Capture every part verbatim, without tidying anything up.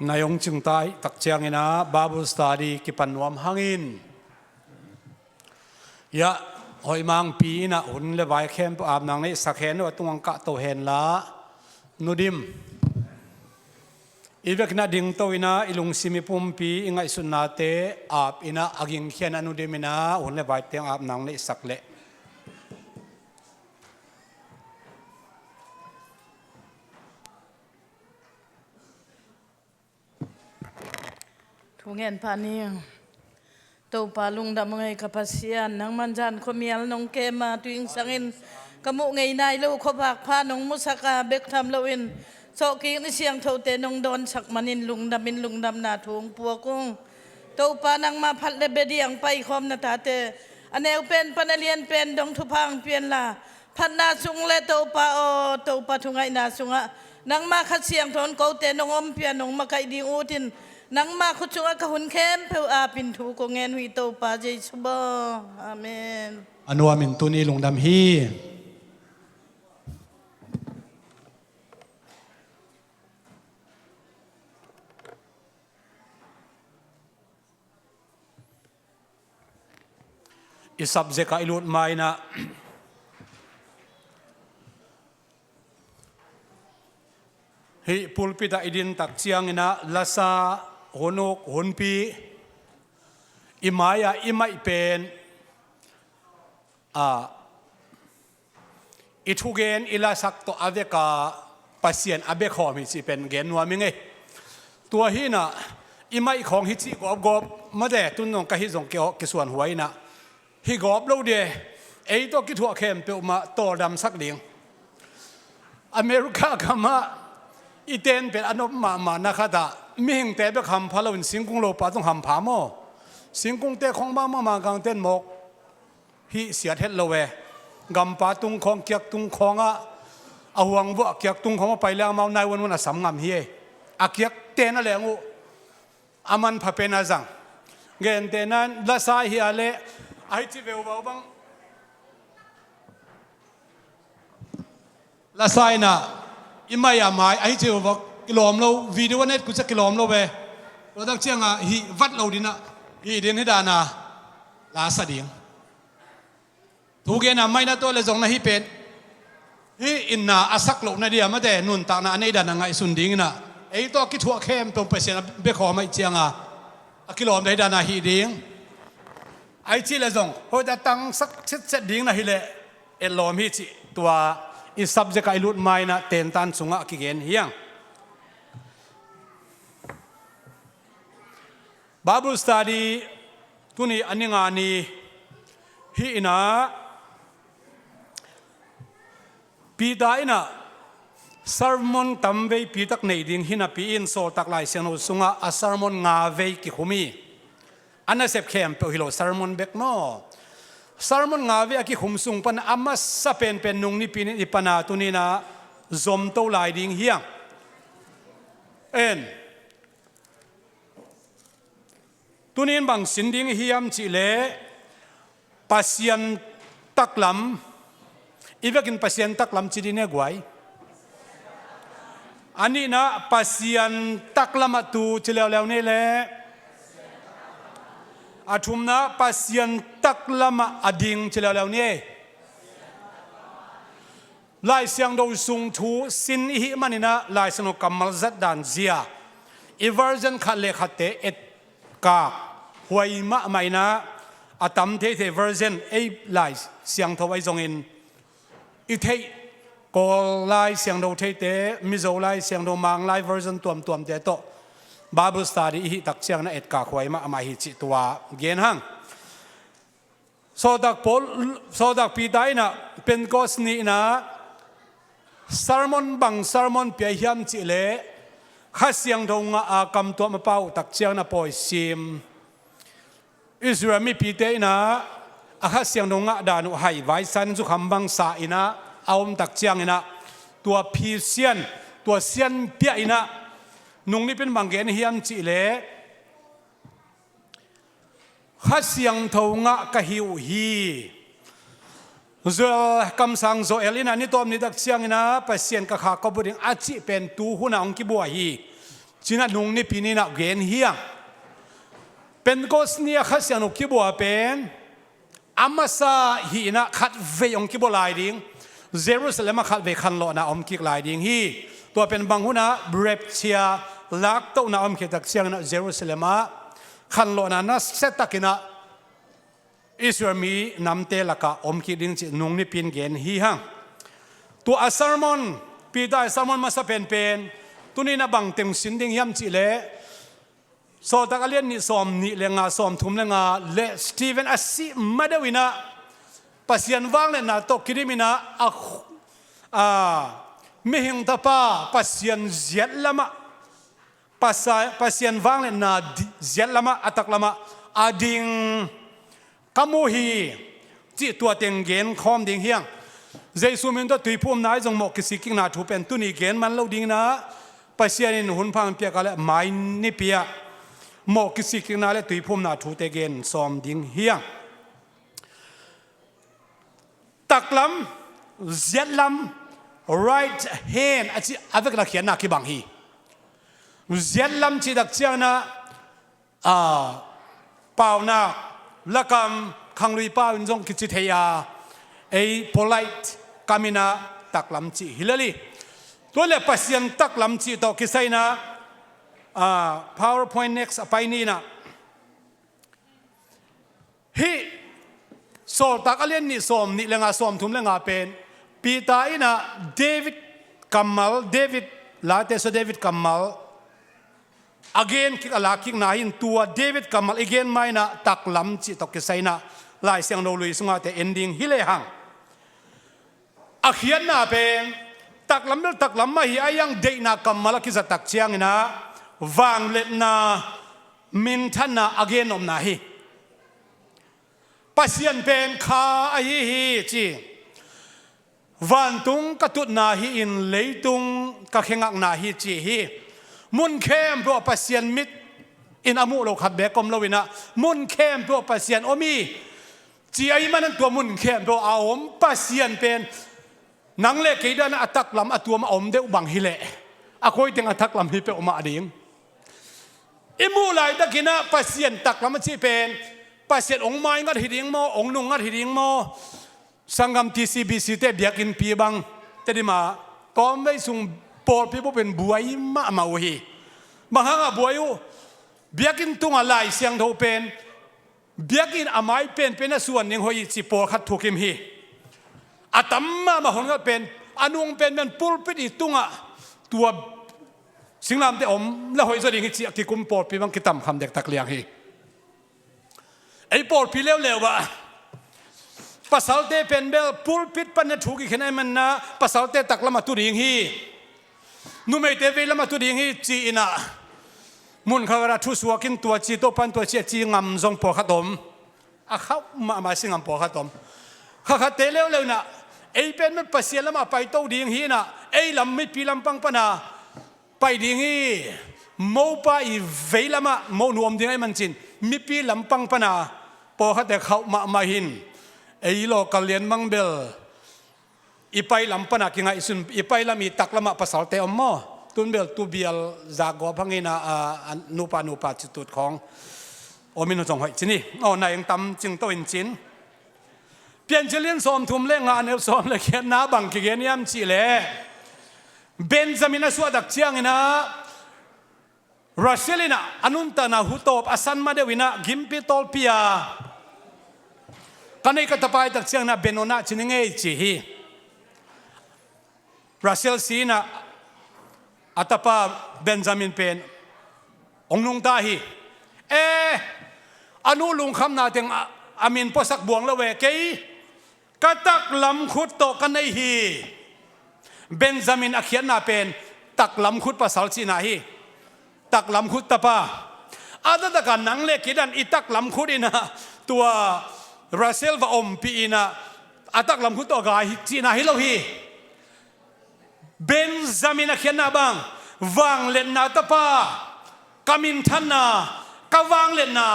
Na hong cingta ahih tak ciangin ah Bible study kipan nuam hangin, ia, hoih mangpi in ah hun le vai khempeuh ap nang neihsak hen uh, a tung hong kahto hen la, Nu Dim, i vekin ah dingto in ah i lungsim i pumpi i ngaihsutnate ap in ah a gingkhia in ah Nu Dim in ah hun le vai teng ap nang neihsak leh. Thu ngen pah ning. Topa lungdam ung ei ka Pasian, nangman zan khuamial nong kem a, tu-in sangin ka muh ngei nai lo khuavak pha nong musak a, bek tham loin sawhkik ni siangthote nong dawnsak manin lungdamin lungdamna thu hong puak ung. Topa, nangma phat le bia diang paikhawm na tate, a neu pen pan a lian pen dong thupha hong pia inla, phatna sung le Topa aw, Topa thungaihna sungah nangma Kha Siangtho in kote nong ompih a, nong makaih ding ut in, nangma khut sungah ka hun khempeuh ap in thu kong ngen uh hi, Topa Jesu baw. Amen. A nuamin tuni lungdam hi. I subject ah i lut ma-in ah, hih pulpit ah i din tak ciangin ah lasa, hun uk, hunpi, i mai-ah i maih pen, a, i thugen i lasak tawh a vekin Pasian a bia khawm hi cih pen gen nuam ing ei. Tua hi-in ah i maih khawng hi cih gawpgawp mate, tun zong ka hih zong ki-, kisuan huai in ah, hi gawp lo ding, ei tawh kithuah khempeuh mah tawldamsak ding. America gamah i ten pen a nop mahmahna khatah mihingte bek hampha loin singkung lopa zong hampha maw? Singkungte khawng mahmah Mangkangte in mawk hih siat het lo e. Gampa tung khawng, kiak tung khawngah, a huang vuah kiak tung khawngah pai leng amau nine one one a sam ngam hi e. A kiakte na leng uh a manpha pen a zang. Gentehna in lasa hi a leh, ahi ci veuvau bang. Lasa in ah i mai a mai ahi ci veuvau kilawm lo, video a net kucia kilawm lo ve. Tua tak ciangah hih vat lo ding ah, hih ding hi dan a lasa ding. Thugen a maihna tawh le zong na hih pen, hih in na a sak lohna ding a mate, nuntakna a nei dan a ngaihsun ding in ah, ei tawh kithuah khempeuh Pasian a bia khawm ahih ciangin a kilawm ding hi dan a hih ding. Ahi ci le zong hoih tak tangsak setset ding na hih leh etlawm hi cih tua i subject ah i lut ma-in ah tentan sungah kigen hi hang. Bible study tuni a ni nga ni hi in ah, Peter in ah sermon tamveipi tak nei ding hi napi-in Sawltak Lai Siangtho sungah a sermon nga vei kikhum hi. A nasep khempeuh hi lo, sermon bek maw? Sermon nga vei a kikhum sung pan a masa penpen nung nipi in i pan a tuni in ah zomto lai ding hi hang. En. Tuni in bang sin ding i hiam cih leh, Pasian taklam, i vekin Pasian taklam ci ding ne guai? A nihna, Pasian taklam ah tu ci leuleu ni leh, a thumna, Pasian taklam ah a ding ci leuleu ni. Lai Siangtho sung thu sin i hih manin ah Lai Siangtho kammal zat dan zia, i version khat le khatte etkak huai mahmah in ah, a tam theithei version ei Lai Siangtho ahi zongin i theih, Kawl Lai Siangtho theite, Mizo Lai Siangtho, Mang Lai version tuamtuamte tawh Bible study i hih tak ciangin ah etkak huai mahmah hi cih tua gen hang. Sawltak Paul, Sawltak Peter in ah Pentecost ni in ah sermon bang sermon pia hiam cih leh, Kha Siangtho ngah a kamtuam a pau tak ciangin a pawi sim, Israel mipite in ah a Kha Siangtho ngah dan uh haivai san zukham bang sa in ah a om tak ciangin ah, tua phisian, tua sianpiah in ah nung nipi in bang gen hiam cih leh, Kha Siangtho ngah ka hi uh hi. Joel, kamsang Joel in ah ni tawp ni tak ciangin ah Pasian ka kha ka bu ding a cih pen tu hun ah hong kibuai hi. Cinah nung nipi ninah gen hi hang. Pentecost ni a Kha Siangtho kibua pen a masa hi inah khat vei hong kibua lai ding. Jerusalem ah khat vei khanlawhna om kik lai ding hi. Tua pen bang hunah rapture, laktohna om khit tak cianginah Jerusalem ah khanlawhna nasia takinah Israel mi namte lakah om kik ding cih nung nipin gen hi hang. Tua a sermon, Peter a sermon masa penpen tuninah bang teng sin ding hiam cihleh, Sawltak a lian nih sawm nih le nga, sawm thum le nga le Stephen a sih ma deuh inah Pasian vangliatna tawh kidim inah a khu-, a, mihing tapa Pasian ziat lamah, Pasa-, Pasian vangliatna di-, ziat lamah, a tak lamah a ding ka mu hi, cih tua teng gen khawm ding hi hang. Jesu min tawh tuiphumna ahi zong mawh kisik kikna thu pen tuni gen man lo ding inah Pasian in hun pha hong piak a leh mai nipi ah mawh kisik kikna le tuiphumna thute gen sawm ding hi hang. Taklam, ziatlam, right hand a cih a vekna khiatna kibang hi. Ziatlam cih tak cianginah, a, paunak, lakam, khanglui pau in zong kici thei a, ei polite kam inah taklam cih hi lel hi. Tua le Pasian taklam cih tawh kisai inah, a, PowerPoint next a pai ni inah. Hih Sawltak a lian nih sawm nih le nga, sawm thum le nga pen Peter inah David kammal, David, Late Sua David kammal a gen kik, a lak kikna hi in, tua David kammal i gen ma inah taklam cih tawh kisai inah Lai Siangtho lui sungah te en ding hi lehang. A khiatna pen taklam bel taklam mah hi a, a iang deihna kammal a kizat tak cianginah vangliatna, minthanna a gen nopna hi. Pasian pen kha ahi hi ci. Vantung ka tutna hi in leitung ka khengakna hi ci hi. Mun khempeuh ah Pasian mit in a muh lo khat beek om lo inah mun khempeuh ah Pasian om hi. Ci ahih manin tua mun khempeuh a om Pasian pen nang le kei dan a taklam a tuam a om deuh bang hileh a koiteng a taklam hi peuhmah ding. I muh laitakinah Pasian taklam a cih pen Pasian hong maingat hi ding maw, hong nungngat hi ding maw? Sanggam T C B C te biakinnpi bang Tedim ah tawmvei sung pawlpi bup in buai mahmah uh hi. Bang hangah buai uh? Biakinn tungah Lai Siangtho pen biakinn a mai penpen a suan ding hoih hi ci pawlkhat thukim hi. A tam mahmah hun khat pen a nung penpen pulpit i tungah tua singlamteh om la hoih zaw ding hi ci a kikum pawlpi bang kitamkham dektak liang hi. Ei pawlpi leuleu ah pasalte pen bel pulpit pan a thu kikhen ahih manin ah pasalte taklam a tu ding hi. Numeite veilam a tu ding hi ci-in ah mun khat a thusuak in tua ci, Topa'n tua ci a ci ngam zong pawlkhat om. A khauh mahmah si ngam pawlkhat om. Kha khatte leuleu in ah ei pen bel Pasian lamah a paito ding hi in ah ei lam mipi lampang pan a pai ding hi. Mopa i veilamah mo nuam ding ahih mancin mipi lampang pana pawlkhatte khauh mahmah hin ei local lian bang bel i pai lam pana kingaihsun, i pai lam i taklamah pasalte om maw? Tun bel tu bial zakgawp hangin a, a, a nupa nupa citut khawng om in zong hoih ci ni. Aw, na eng tam cingto in cin. Piancil in sawmthum le nga neu sawm le giatna bang kigen hiam cihleh Benjamin a suahtak ciangin ah Rachel in ah a nuntakna hutawp a san ma deuh in ah gimpi tawlpi a ka neih ka tapa hi tak ciangin ah Benoni ci ni ngei ci hi. Rachel si in ah a tapa Benjamin pen hong nungta hi. Eh, a nu lungkhamna teng a, a min puasak buang lo ve kei. Ka taklam khut tawh ka nei hi. Benjamin a khiatna pen taklam khut pasal cihna hi. Taklam khut tapa. A taktakah nang le kei dan i taklam khut in ah tua Rachel va ompih in ah a taklam khut tawh a gai hi cihna hi lo hi. Benjamin a khiatna bang, vangliatna tapa, ka minthanna, ka vangliatna,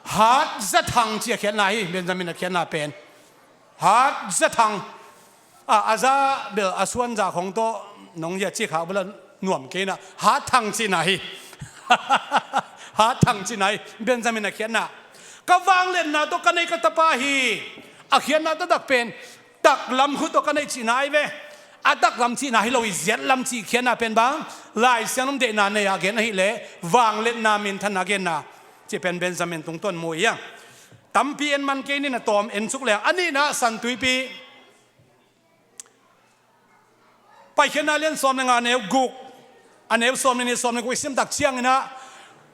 hat zathang ci a khiatna hi. Benjamin a khiatna pen hat zathang. A, a za bel a suan za khong tawh nong hia ci kha bula nuam kei inah, hat thang cihna hi. Hat thang cihna hi. Benjamin a khiatna, ka vangliatna tawh ka nei ka tapa hi. A khiatna taktak pen taklam khut tawh ka nei cihna ahi ve. A taklam cihna hi lo hi, ziatlam cih khiatna pen bang, Lai Siangtho deihna nei a gen ahih leh vangliatna minthanna a genna cih pen Benjamin tungtawn mu hi a. Tampi en man kei ning, a tawm en suk leng. A nihna, San Tuipi. Paikhiatna lian sawm le nga, neu guk, a neu sawm le nih, sawm le guk i sim tak ciang inah,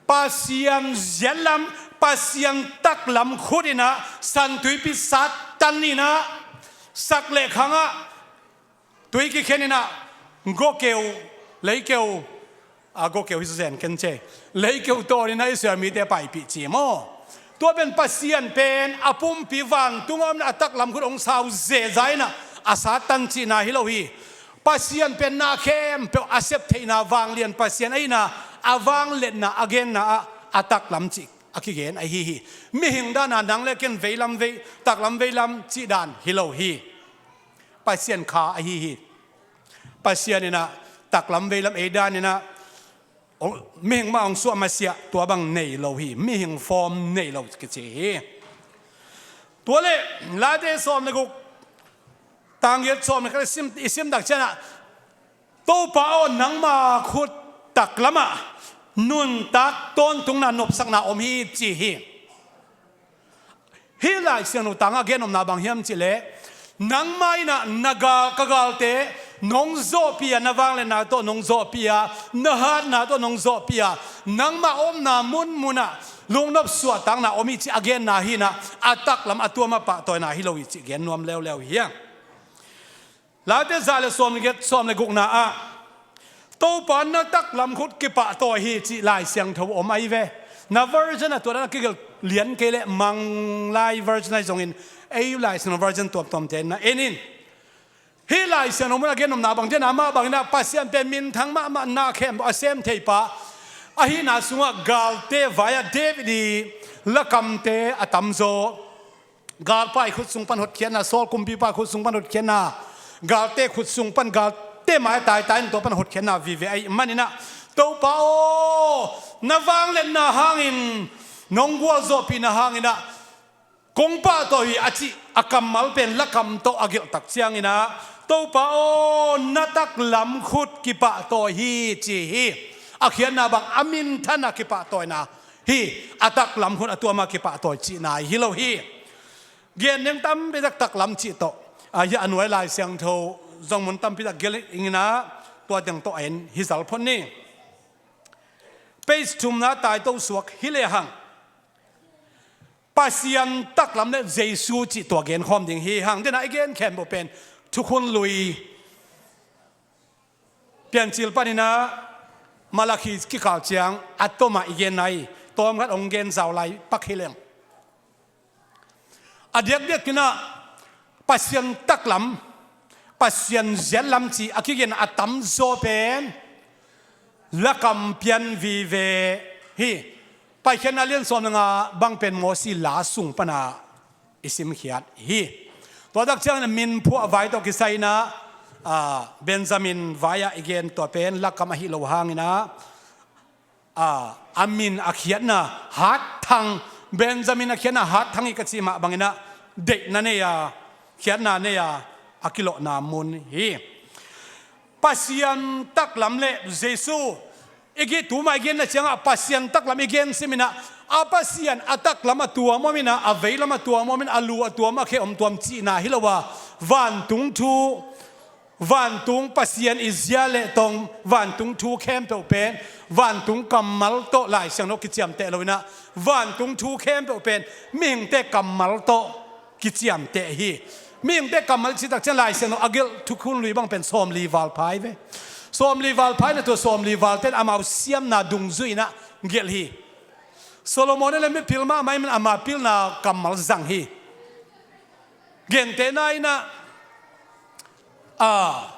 Pasian ziatlam, Pasian taklam khut inah San Tuipi sat tan inah, sak le khangah tui kikhen inah, gokeu, leikeu, a, gokeu hi zen ken ce. Leikeu tawh inah Israel mite paipih ci maw. Tua pen Pasian pen a pumpi vantung a om inah a taklam khut hong sau zeza inah a sat tan cihna hi lo hi. Pasian pen na khempeuh a sep theihna vanglian Pasian ahihna, a vangliatna a genna ah a taklam cih a kigen ahi hi. Mihing dan a nang le ken veilam vei, taklam veilam cih dan hi lo hi. Pasian kha ahi hi. Pasian inah taklam veilam ei dan inah, ong, mihing mah hong suah masiah tua bang nei lo hi. Mihing form nei lo kici hi. Tua le, Late sawm le guk, tang giat, sawm le khat i sim, i sim tak ciang ah, Topa aw, nangma khut taklam ah nuntak tawntungna nopsakna om hi ci hi. Hih Lai Siangtho tangah gen nopna bang hiam cih leh, nangmah inah na gal, ka galte nong zawhpih a, na vangliatna tawh nong zawhpih a, na hatna tawh nong zawhpih a, nangmah omna munmun ah lungnop suahtakna om hi cih a genna hi inah, a taklam a tuam a pahtawina hi lo hi cih gen nuam leuleu hi a. Late za le sawm le giat, sawm le gukna ah, Topa na taklam khut kipahtawi hi cih Lai Siangtho om ahi ve. Na version a tua dan a kigelh lian kei leh, Manglai version ahi zongin, ei Lai Siangtho version tuamtuamte na en in. Hih Lai Siangtho mun a gen nopna bang ciang, amah bang inah Pasian pen minthang mahmah, na khempeuh a sem thei pa ahihna sungah galte vai-ah David i lakamte a tamzaw. Galpa i khut sung pan hotkhiatna, Saul kumpipa khut sung pan hotkhiatna, galte khut sung pan, galte mai-ah taitai in tua pan hotkhiatna vive ahih man inah, Topa aw, na vangliatna hangin, nong gualzawhpihna hang inah kong pahtawi hi a cih a kammal pen lakam tawh a gelh tak ciang inah, Topa aw, na taklam khut kipahtawi hi ci hi. A khiatna bang, a minthan a kipahtawina hi, a taklam khut a tuam a kipahtawi cihna hi lo hi. Gen ding tampi tak taklam cih tawh, a, hi a nuai Lai Siangtho zong mun tampi tak gelh ing inah, tua teng tawh en hi zal phot ni. Page thumna taito suak hi lehang, Pasian taklam le Jesu cih tua genkhawm ding hi hang. Denah i gen khempeuh pen Thukhun Lui, Piancil pan inah Malakhi kikal ciang a tom ah i gen nai, tawm khat hong gen zau lai pak hi leng. A diakdiak inah Pasian taklam, Pasian ziatlam cih a kigen a tamzaw pen lakam pian vive hi. Paikhiatna lian sawm le nga bang pen Mosi la sung pan a i simkhiat hi. Tua tak ciangin a min phuah vai tawh kisai inah, a, Benjamin vai-ah i gen tua pen lakam ahi lo hang inah, a, a min a khiatna hatthang, Benjamin a khiatna hatthang hi ka cih mah bang inah, deihna nei a, khiatna nei a, a kilawhna mun hi. Pasian taklam le Jesu, i gih tuma i genna ciangah Pasian taklam i gen sim inah, a Pasian a taklam a tuam om inah, a veilam a tuam om inah, a lu a tuam, a khe om tuam cihna hi lo a, vantung thu, vantung Pasian i zia le tong, vantung thu khempeuh pen vantung kammal tawh Lai Siangtho kiciamteh lo inah, vantung thu khempeuh pen mihingte kammal tawh kiciamteh hi. Mihingte kammal cih tak ciang Lai Siangtho a gelh Thukhun Lui bang pen sawmli valpha hi ve. Sawmli valpha inah tua sawmli valte in amau siamna dungzui inah gelh hi. Solomon in le mipil mahmah ahih man ama pilna kammal zang hi. Gentehna inah, a,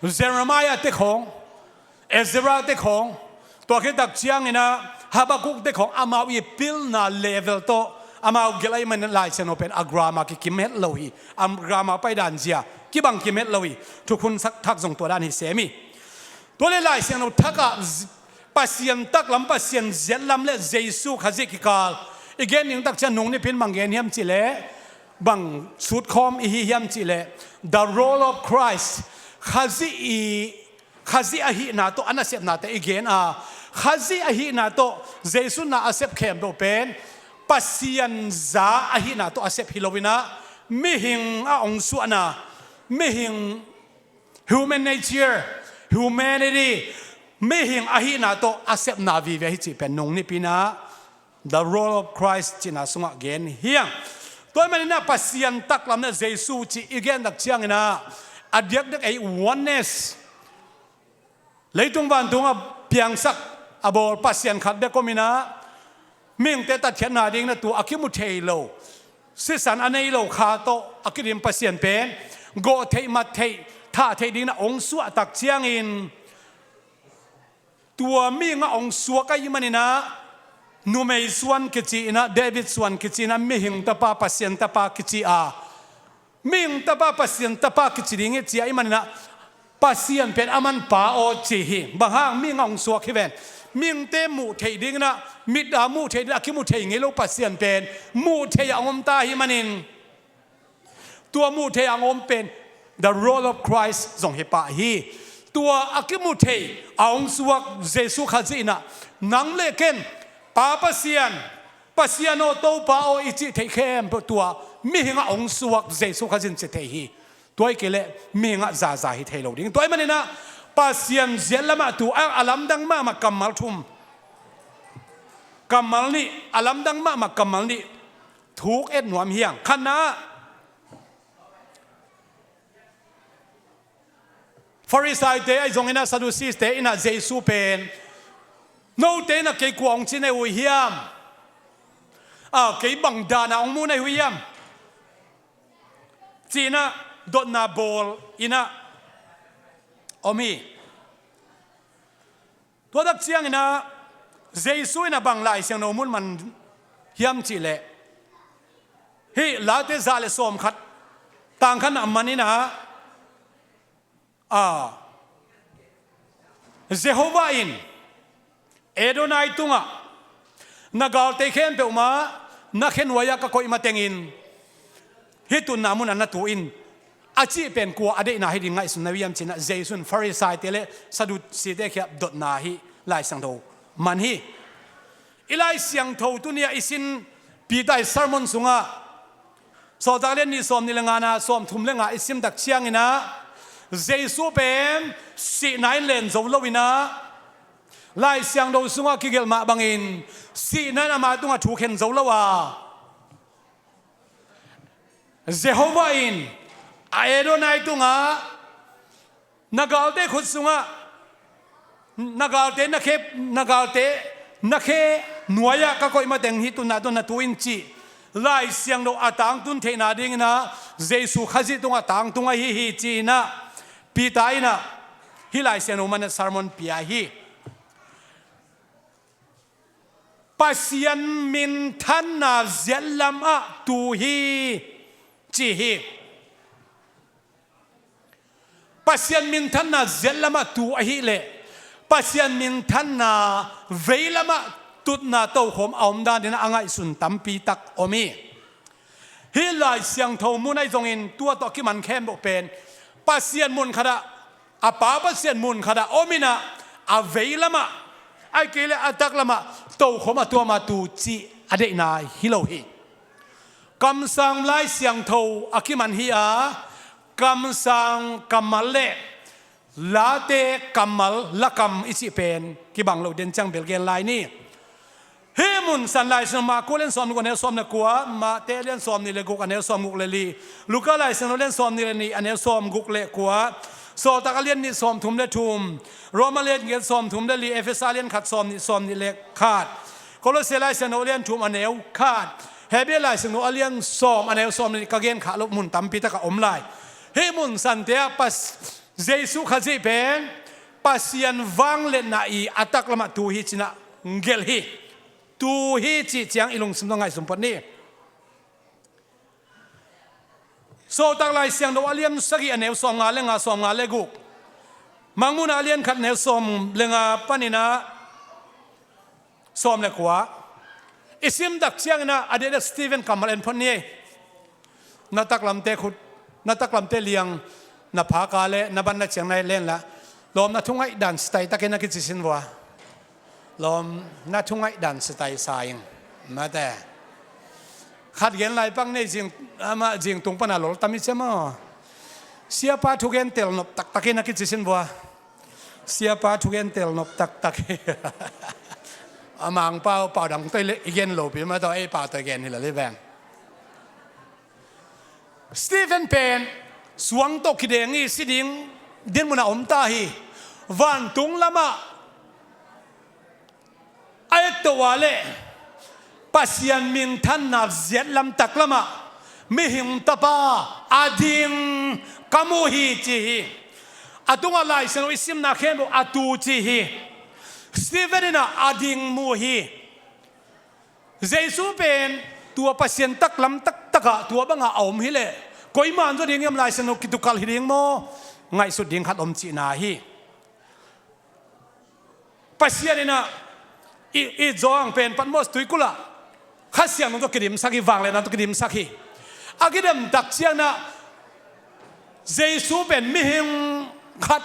Jeremiah te khawng, Ezra te khawng, tua khit tak ciang inah Habakkuk te khawng, amau i pilna level tawh Amau gelh ahih manin Lai Siangtho pen a grammar kikim het lo hi. A grammar paidan zia kibang kim het lo hi. Thukhun thak zong tua dan hi sem hi. Tua leh Lai Siangtho thakah Pasian taklam, Pasian ziatlam leh Jesu Khazih kikal i gen ding tak ciang nung nipin bang gen hiam cih leh, bang sutkhawm i hi hiam cih leh, the role of Christ, Khazih i Khazih ahihna tawh a nasepnate i gen a, Khazih ahihna tawh Jesu na a sep khempeuh pen Pasian za ahihna tawh a sep hi loinah, mihing a ong suahna, mihing, human nature, humanity, mihing ahihna tawh a sepna vive hi cih pen nung nipinah the role of Christ cihna sungah gen hiang. Tua ahih maninah Pasian taklam leh Jesu cih i gen tak cianginah a diakdiak ei oneness, leitung vantung a piangsak a bawl Pasian khat bek ominah, mihingte tatkhiatna dingin a tua a kimu thei lo, sisan a nei lo kha tawh a kidim Pasian pen gawh theih, mat theih, thah theih dingin a ong suah tak ciangin, tua mihing a ong suak ahih maninah numei suan kici inah, David suan kici inah, mihing tapa, Pasian tapa kici a, mihing tapa, Pasian tapa kici ding hi ci ahih maninah, Pasian pen a man pa aw ci hi. Bang hang? Mihing a ong suak hi ven. Mihingte muh theih dinginah, mit a muh theih dingin a kimu thei ngei lo Pasian pen muh theih a ong om ta ahih manin, tua muh theih a ong om pen the role of Christ zong hi pah hi. Tua a kimu thei a ong suak Jesu Khazih inah, nang leh ken, Pa Pasian, Pasian aw, Topa aw i cih theih khempeuh tua mihing a ong suak Jesu Khazih in ci thei hi. Tua hi kei leh mihing ah zaza hi thei lo ding. Tua ahih maninah Pasian ziatlamah tu a, a lamdang mahmah kammal thum, kammal nih, a lamdang mahmah kammal nih thuk et nuam hiang. Khatna ah, Farisaite ahi zonginah, Sadduceeste inah Jesu pen, note inah kei kua ong ci na hi uh hiam? A, kei bang dana ong mu na hi uh hiam? Ci-inah dotna bawl inah om hi. Tua tak cianginah Jesu inah bang Lai Siangtho mun man hiam cih leh, hih Late za le sawmkhat, tang khatna maninah, a, Jehovah in Adonai tungah, na galte khempeuh mah na khe nuai-ah ka koih matengin hih tunna munah na tu in, a cih pen kua a deihna hi ding ngaihsun na uh hiam ci-inah Jesu in Farisaite le Sadduceete kiang dotna hih Lai Siangtho man hi. I Lai Siangtho tuni-ah i sin, Peter i sermon sungah, Sawltak a lian nih, sawmnih le ngana, sawmthum le nga i sim tak cianginah, Jesu pen sihna in len zo loinah, Lai Siangtho sungah kigelh mah bangin sihna in ama tungah thu khen zo lo a, Jehovah in a Adonai tungah, na galte khut sungah, na galte na khe, na galte na khe nuai-ah ka koih mateng hih tunna tungah na tu in cih Lai Siangtho a tangtun theihna dinginah Jesu Khazih tungah tangtung ahi hi ci-inah Peter inah hih Lai Siangtho manah sermon pia hi. Pasian minthanna ziatlamah tu hi, ci hi. Pasian minthanna ziatlamah tu ahileh Pasian minthanna veilamah tutna tokhom a om dan dinah a ngaihsun tampi tak om hi. Hih Lai Siangtho mun ahi zongin tua tawh kiman khempeuh pen Pasian mun khatah, a Pa Pasian mun khatah om inah a veilamah, ahih kei leh a taklamah tokhom a tuam a tu cih a deihna hi lo hi. Kamsang Lai Siangtho a kiman hi a, kamsang kammal le Late kammal, lakam i cih pen kibang loh den ciang bel gen lai ni. Hih mun san Lai Siangtho Marku lian sawmguk a neu sawm le kua, Mate lian sawmnih le guk a neu sawmguk le li, Luka Lai Siangtho lian sawmnih le nih a neu sawmguk le kua, Sawltak a lian nih sawmthum le thum, Roma lian giat sawmthum le li, Efesa lian khat sawmnih, sawmnih le khat, Kolose Lai Siangtho lian thum a neu khat, Hebru Lai Siangtho a lian sawm a neu sawmnih, ka gen khah loh mun tampi tak a om lai. Hih mun sante ah Pas- Jesu Khazih pen Pasian vangliatna i a taklamah tu hi ci-inah gelh hi. Tu hi cih ciang i lungsim tawh ngaihsun phot ni. Sawltak Lai Siangtho a lian sagih a neu sawmnga le nga, sawmnga le guk. Mangmuhna a lian khat neu sawm le nga panin ah sawm le kua. I sim tak ciangin ah a diakdiak Stephen kammal en phot ni ei. Na taklamte khut, na taklamte liang, na phaka le na ban na ciang na len la. Lawm, na thungaih dan sitai takin a kici sin vua. Lawm, na thungaih dan sitai sa ing. Mate. Khat gen lai pang nei zing, ama zing tung pana lol tami cia maw. Siapa thugen tel nop taktakin a kici sin vua. Siapa thugen tel nop taktak hi. A Mangpau, pau dang toi le i gen lo pi ma tawh ei pau tawh i gen hi la li veng. Stephen pen suang tawh kideng i si ding dinmun a om ta hi. Vantung lamah a et tawh a le Pasian minthanna ziat lam tak lamah mihing tapa a ding ka mu hi ci hi. A tungah Lai Siangtho i simna khempeuh a tu ci hi. Stephen in ah a ding mu hi. Jesu pen tua Pasian taklam taktakah tua bangah a om hileh koiman zaw ding hiam, Lai Siangtho kitukalh hi ding maw, ngaihsut ding khat om cihna hi. Pasian in ah i, i zawng pen Patmos tuikulh ah Kha Siangtho tawh kidimsak hi, vangliatna tawh kidimsak hi. A kidem tak ciangin ah Jesu pen mihing khat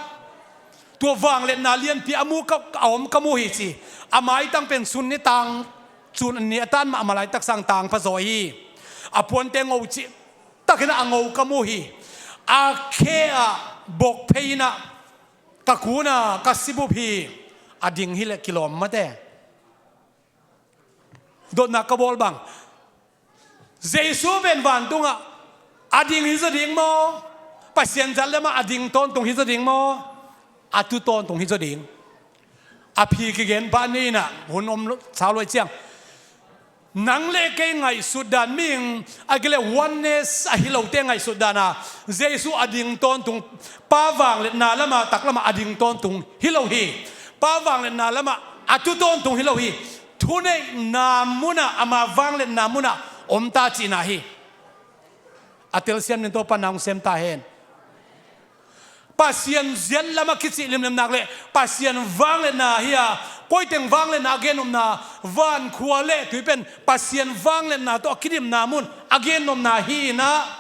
tua vangliatna lianpi a mu ka, a om ka mu hi ci. A maitang pen sun ni tang, sun ni a tan mah a malai taksang tang pha zaw hi. A puante ngo cih takin ah a ngo ka mu hi. A khe ah bok phei in ah ka kun a ka sibup hi. A ding hileh kilawm mate. Dotna ka bawl bang, Jesu pen vantungah a ding hi zaw ding maw? Pasian zat lamah a ding tawntung hi zaw ding maw? A tu tawntung hi zaw ding. A phi kigen pah ni in ah hun om lo, sau lo i ciang. Nang le kei ngaihsut dan mihing a kile oneness a hi lote ngaihsut dan a Jesu a ding tawntung, Pa vangliatna lamah tak lamah a ding tawntung hi lo hi. Pa vangliatna lamah a tu tawntung hi lo hi. Thuneihna munah, ama vangliatna munah om ta cihna hi. A telsiam nin tawh pan na hong sem ta hen. Pasian ziat lamah kicih limlim nak leh Pasian vangliatna hi a, koiteng vangliatna a gen nopna, vankhua le tui pen Pasian vangliatna tawh a kidimna mun a gen nopna hi in ah,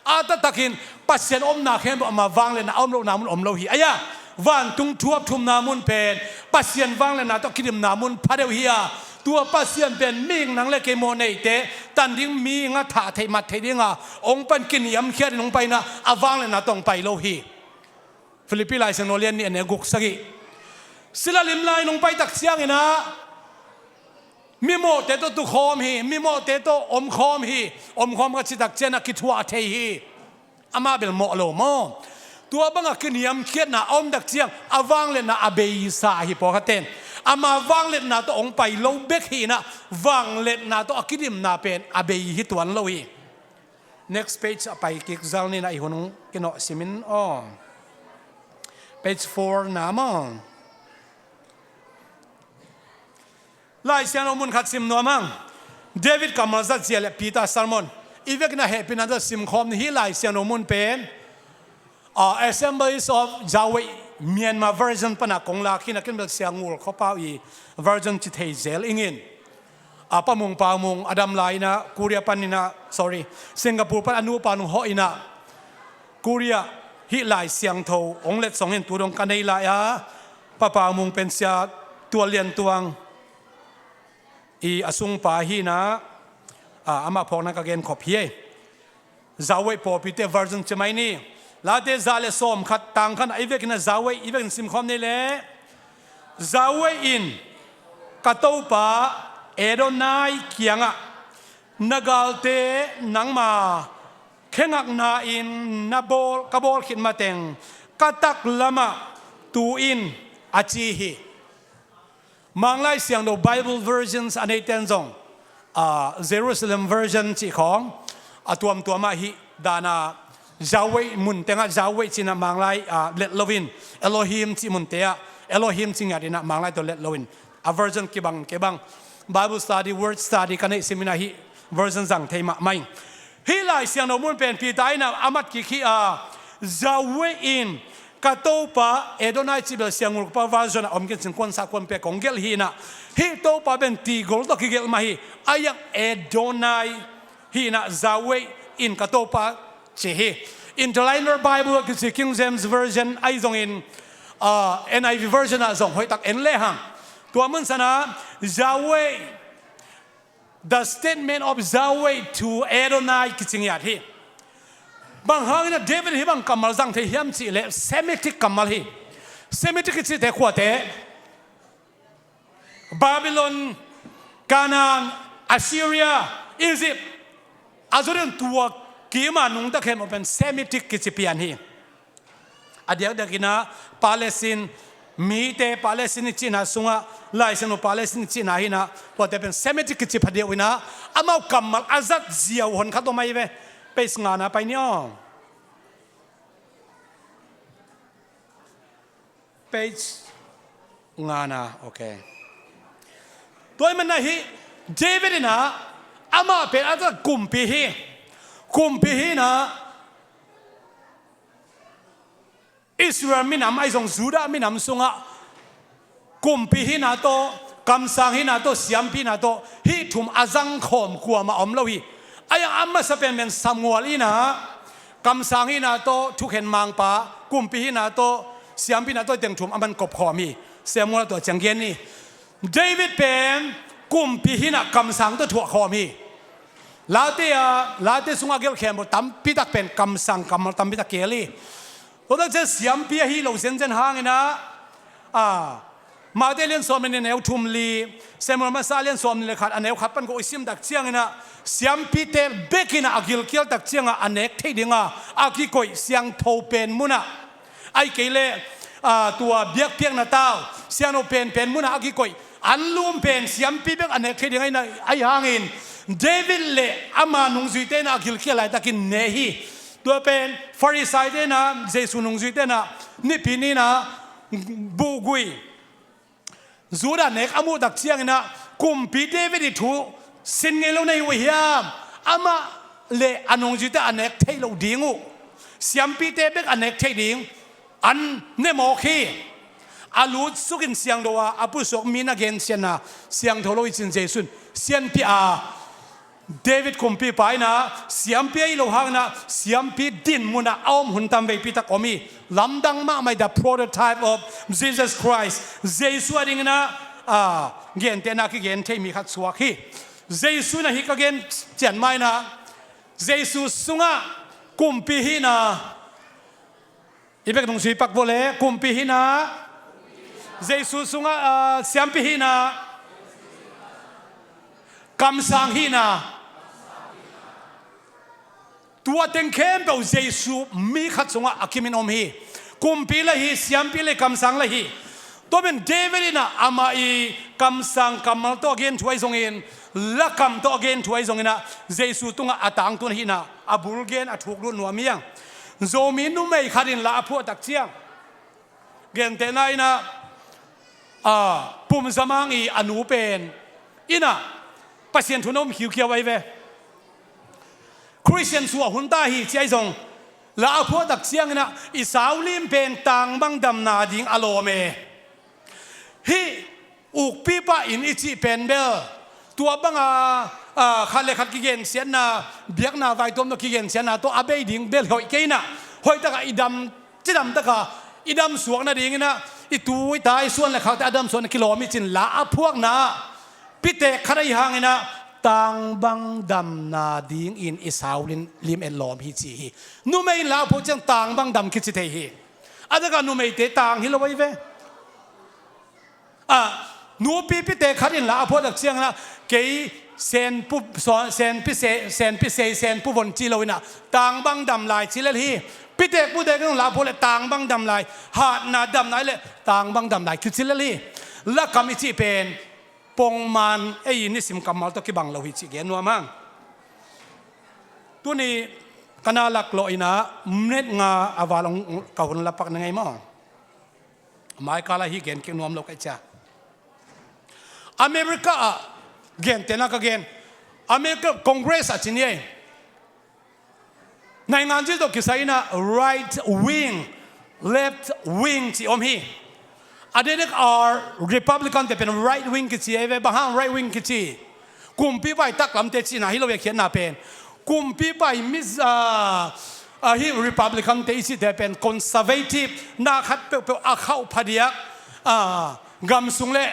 a taktakin Pasian omna khempeuh ama vangliatna a om lohna mun om lo hi. Aia, vantung thuap thumna mun pen Pasian vangliatna tawh a kidimna mun pha deuh hi a, tua Pasian pen mihing nang le kei mawh neite tan ding, mihing a thah theih mat theih dinga hong pan kiniamkhiatin hong pai in ah a vangliatna tawh hong pai lo hi. Philippi Lai Siangtho lian nih a neu guk sagih. Sila lim lai in hong pai tak ciangin ah mimawhte tawh tukhawm hi, mimawhte tawh omkhawm hi. Omkhawm ka cih tak ciangin ah kithuah thei hi. Amah bel mawh lo maw? Tua bangah kiniamkhiatna a om tak ciang a vangliatna a beisa hi. Pawlkhatte in ama vangliatna tawh hong pai lo bek hi in ah vangliatna tawh a kidimna pen a bei hi tuan lo hi. Next page a pai kik zal ni in ah i hun hong kinawh simin aw. Page four na maw? Lai Siangtho mun khat sim nuam ang. David kammal zat zia le Peter sermon. I vekin a hehpihna tawh simkhawm ni hi. Lai Siangtho mun pen, ah, Assemblies of Yahweh Myanmar version pana kong lak hi in ah, ken bel Sia Ngul Khua Pau i version ci thei zel ing in. Ah, Pa Mung, Pau Mung a dam lai in ah Korea pan in ah, sorry, Singapore pan a nupa nung hawh in ah Korea hih Lai Siangtho hong letsong in tu dong ka nei lai a, Pa Pau Mung pen Sia Tual Lian Tuang i a sungpa hi in ah, ah, amah phawkna ka genkhop hi ei. Yahweh pawlpite version ci mai ni. Late za le sawm khat tang khan a i vekin a Yahweh i vekin simkhawm ni le. Yahweh in ka Topa Adonai kiangah, na galte nangma khengakna in na bawl, ka bawl khit mateng ka taklamah tu in, a ci hi. Manglai Siangtho Bible versions a neite in zong, ah, Jerusalem version cih khawng a tuamtuam ah hih dan a Yahweh mun tengah Yahweh cih in ah Manglai, ah, let loin Elohim cih munte ah Elohim cih ngiat in ah Manglai tawh let loin a version kibang kibang Bible study, word study ka neih sim in ah hih version zang thei mahmah ing. Hih Lai Siangtho mun pen Peter in a mat kik hi a, Yahweh in ka Topa, Adonai cih bel Siangngolpa version a om kei cin kuansa kuan pia kong gelh hi in a, hih Topa pen tigol tawh kigelh mah hi. A iang Adonai hi in a, Yahweh in ka Topa ci hi. Interlinear Bible kici King James Version ahi zongin, ah, N I V version ah zong hoihtak en lehang, tua mun san ah Yahweh, the statement of Yahweh to Adonai kici ngiat hi. Bang hangin a David hih bang kammal zang thei hiam cih leh Semitic kammal hi. Semitic kicite khuate, Babylon, Canaan, Assyria, Egypt, a zot in tua kim a nungta khempeuh pen Semitic kici pian hi. A diakdiak in a Palestine mite, Palestine i cihna sungah, Lai Siangtho Palestine i cihna hi in a, tuate pen Semitic kici phadiau in a, amau kammal a zat ziau hon khat om ahi ve. Page ngana pai ni aw. Page ngana, ok. Tua ahih manin a hih David in a, amah pen a zat kumpi hi. Kumpi hi in a, Israel minam ahi zong Judah minam sungah kumpi hihna tawh, kamsang hihna tawh, siampi hihna tawh, hih thum a zangkhawm kuamah om lo hi. Ahi a masa penpen Samuel in a, kamsang hihna tawh thukhen mangpa, kumpi hihna tawh, siampi hihna tawh, teng thum a man kopkhawm hi. Samuel tawh ciang gen ni. David pen kumpi hihna kamsang tawh thuakkhawm hi. Late a, Late sungah gelh khempeuh tampitak pen kamsang kammal tampitak keel hi. Tua tak ciang siampi ahi lo zenzen hangin a, a, Matthai lian sawm le nih a neu thum li, Samuel masa lian sawm nih le khat a neu khat pan ko i sim tak ciangin a, siampite bek in a, a gilkial tak ciangah a nek theih dingah a kikoih siangtho pen munah, ahih kei leh, a, tua biakpiakna tau siangtho penpen munah a kikoih anlum pen siampi bek a nek theih ding ahi na, ahi hangin David le ama nungzuite in a gilkial laitakin ne hi. Tua pen Farisaite in a, Jesu nungzuite in a, Nipi ni in a buhgui Judah nek a muh tak ciangin a, kumpi David i thu sin ngei lo na hi uh hiam? Amah le a nungzuite a nek theih loh ding uh, siampite bek a nek theih ding an ne mawk hi. A lutsukin siangtho a, a pusuak mi na gensiatna siangtho lo i cin Jesu in sianpi a, David kumpipa in a, siampi ahi lo hangin a, siampi din munah a om hun tam veipi tak om hi. Lamdang mahmah, the prototype of Jesus Christ. Jesu a dingin a, a, gentehna kigen thei mi khat suak hi. Jesu in a hih ka gen ciat ma in a, Jesu sungah kumpi hihna, i bek nungzui pak vua le, kumpi hihna, Jesu sungah, a, siampi hihna, kamsang hihna, tua teng khempeuh Jesu mi khat sungah a kimin om hi. Kumpi la hi, siampi la hi, kamsang la hi. Tua pen David in a, amah i kamsang kammal tawh a gen thu ahi zongin, lakam tawh a gen thu ahi zongin a, Jesu tungah a tangtun ahihna a bul gen a thuk lut nuam hi hang. Zomi numei khat in la a phuah tak ciang, gentehna in a, a, Pum Za Mang i a nu pen in a, Pasian thu na um khiukhiau ahi ve. Khristian suah hun ta hi ci ahi zong, la a phuah tak ciangin a, i saulim pen tang bang damna ding a lawm e. Hih ukpipa inn i cih pen bel tua banga, a, khat le khat kigensiatna, biakna vaituam tawh kigensiatna tawh a bei ding bel hoih kei in a, hoih takah i dam, cidam takah i damsuak nadingin a, i tu i ta, i suan le khakte a damsuakna kilawm hi cin, la a phuakna pitek khat ahi hangin a, tang bang damna dingin i saulim, lim et lawm hi ci hi. Numei in la a phuak ciang tang bang dam kici thei hi. A takah numeite tang hi lo ahi ve. A, nupi pitek khat in la a phuah tak ciangin a, kei senpu, so, senpi se, senpi sei, senpu von ci lo in a, tang bang dam lai ci lel hi. Pitek putek in la a phuah le tang bang dam lai, hatna damna le tang bang dam lai kici lel hi. Lakam i cih pen pongman ei nisim kammal tawh kibang lo hi cih gen nuam hang. Tuni ka na laklawh in a, minute nga a val hong ka hun la pak na ngei maw? Mai kal ah hih gen kik nuam lo ka hih ciang, America ah, gentehna ka gen, America Congress ah ci ni ei, Nainganzi tawh kisai in ah right wing, left wing ci om hi. A dek dek a Republican te pen right wing kici ei ve, bang hang right wing kici? Kumpipa i taklamte cihna hi lo hi a, khiatna pen. Kumpipa i mi, ah, ah, hi Republican te i cihte pen conservative na khat peuhpeuh a khauh phadiak, ah, gam sung le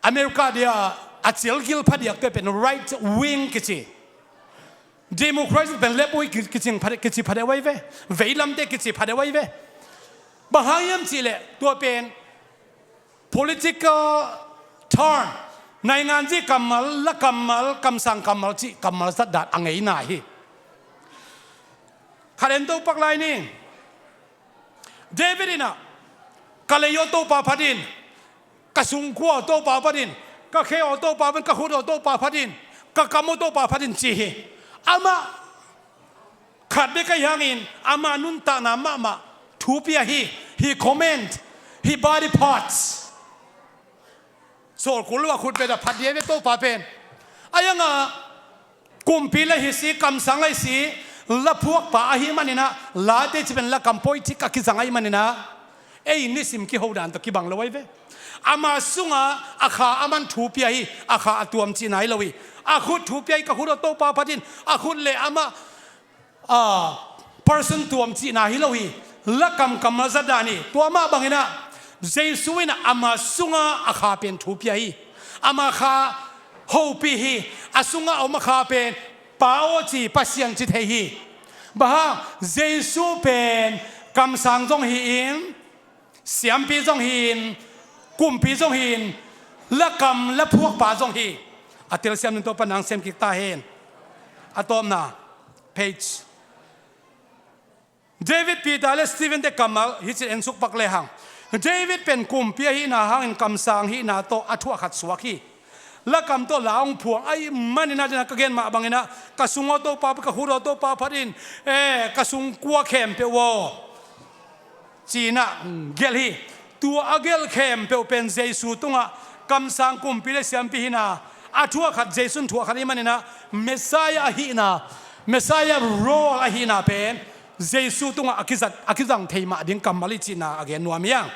America dia a cilgil phadiakte pen right wing kici. Democracy pen left wing ki-, kici phadeuh, kici phadeuh ei ve. Veilamte kici phadeuh ei ve. Bang hang hiam cihleh tua pen political term, nainganzi kammal, la kammal, kamsang kammal cih kammal zat dan a ngeina hi. Khat en to pak lai ni. David in ah, ka lei aw Topa phat in, ka sungkua aw Topa phat in, ka khe aw Topa phat in, ka khut aw Topa phat in, ka kam aw Topa phat in ci hi. Amah khat bek ahi hangin ama nuntakna mahmah thu pia hi. He comment, he body parts. Sawlkul lo a khut bek a phat ding ei ve Topa pen. Ahi hang a kumpi la hi si, kamsang la hi si, la phuakpa ahih manin ah, late ci pen la kam politic a kizang ahih manin ah, ei nisim kiho dan tawh kibang lo ei ve. Ama sungah a kha aman thu pia hi, a kha a tuam cihna hi lo hi. A khut thu pia hi, ka khut aw Topa phat in, a khut le amah a, person tuam cihna hi lo hi. La kam kammal zat dan hi. Tua mah bangin ah Jesu in ah ama sungah a kha pen thu pia hi. Ama kha hopih hi. A sungah a om a kha pen Pa aw ci, Pasian ci thei hi. Bang hang, Jesu pen kamsang zong hi-in, siampi zong hi-in, kumpi zong hi-in, la kam la phuakpa zong hi. A telsiam nung Topa nang sem kik ta hen. A tawpna page. David, Peter le Stephen te kammal hi cin en suk pak lehang, David pen kumpi ahihna hangin kamsang hihna tawh a thu a khat suak hi. La kam tawh la hong phuang ahih manin ah, ka gen mah bangin ah, ka sung aw Topa, ka khut aw Topa phat in, eh, ka sungkua khempeuh aw ci-in ah, mm, gelh hi. Tua a gelh khempeuh pen Jesu tungah kamsang kumpi le siampi hihna, a thu a khat, Jesu in thu a khat ahih manin ah, Messiah ahihna, Messiah role ahihna pen Jesu tungah a kizat, a kizang thei mah ding kammal hi cihna a gen nuam hi hang.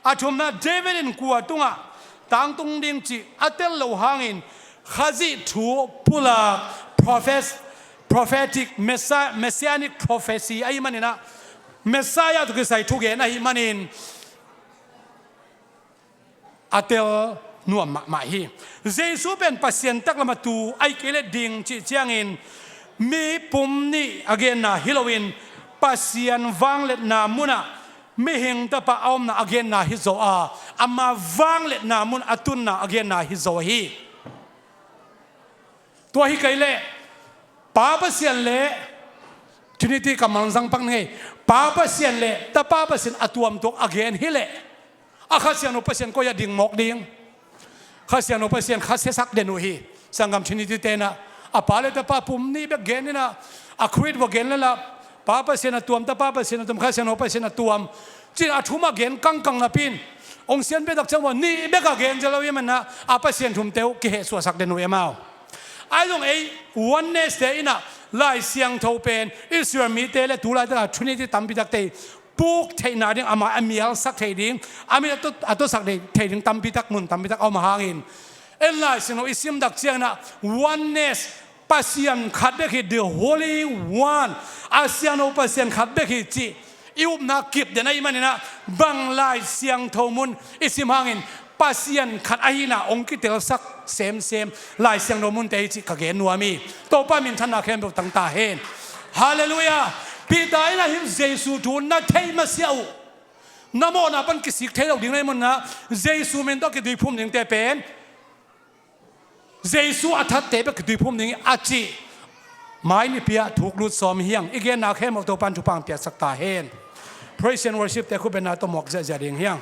A thumna, David in kua tungah tangtung ding cih a tel lo hangin, Khazih thu pulak, prophes-, prophetic, Messiah, messianic prophecy ahih manin ah, Messiah tawh kisai thugen ahih manin a tel nuam mahmah hi. Jesu pen Pasian taklam a tu, ahih kei leh ding cih ciangin, mi pum nih a genna hi loin, Pasian vangliatna munah mihing tapa a omna a genna hi zaw a, ama vangliatna mun a tunna a genna hi zaw hi. Tua hi kei leh Pa Pasian le, Trinity kammal zang pak ni ngei, Pa Pasian le Tapa Pasian a tuamtuam a gen hi leh, a Kha Siangtho Pasian koi ah ding mawk ding? Kha Siangtho Pasian kha siasak den uh hi. Sanggam Trinity te in ah, a Pa le Tapa pum nih bek gen in ah, a Creed va gen le lah, Pa Pasian a tuam, Tapa Pasian a tuam, Kha Siangtho Pasian a tuam, ci-in a thum a gen kangkang napi-in, hong sianpih tak ciang ua nih bek a gen zel lo hi manin ah, a Pasian thumte uh kihehsuahsak den uh hi amau. Ahi zong ei Oneness te in ah Lai Siangtho pen Israel mite le tu laitak a Trinity tampi takte puk theihna ding, amah a mialsak thei ding, a mit a to, a tosak thei, thei ding tampi tak, mun tampi tak a om a hangin, en Lai Siangtho i sim tak ciangin ah Oneness, Pasian khat bek hi, the Holy One, a Siangtho Pasian khat bek hi cih i upna kip den ahih manin ah, bang Lai Siangtho mun i sim hangin Pasian khat ahihna hong kitelsak semsem Lai Siangtho munte hi cih ka gen nuam hi. Topa minthanna khempeuh tang ta hen. Halleluiah. Peter in ah hih Jesu thu na theih masiah uh, na mawhna pan kisik thei lo ding na hih manin ah, Jesu min tawh kituiphum dingte pen Jesu a thatte bek kituiphum ding hi a cih mai nipi ah thuk lut sawm hi hang. I genna khempeuh Topa in thupha piaksak ta hen. Praise and worship te khut bengna tawh mawk ziahziah ding hi hang.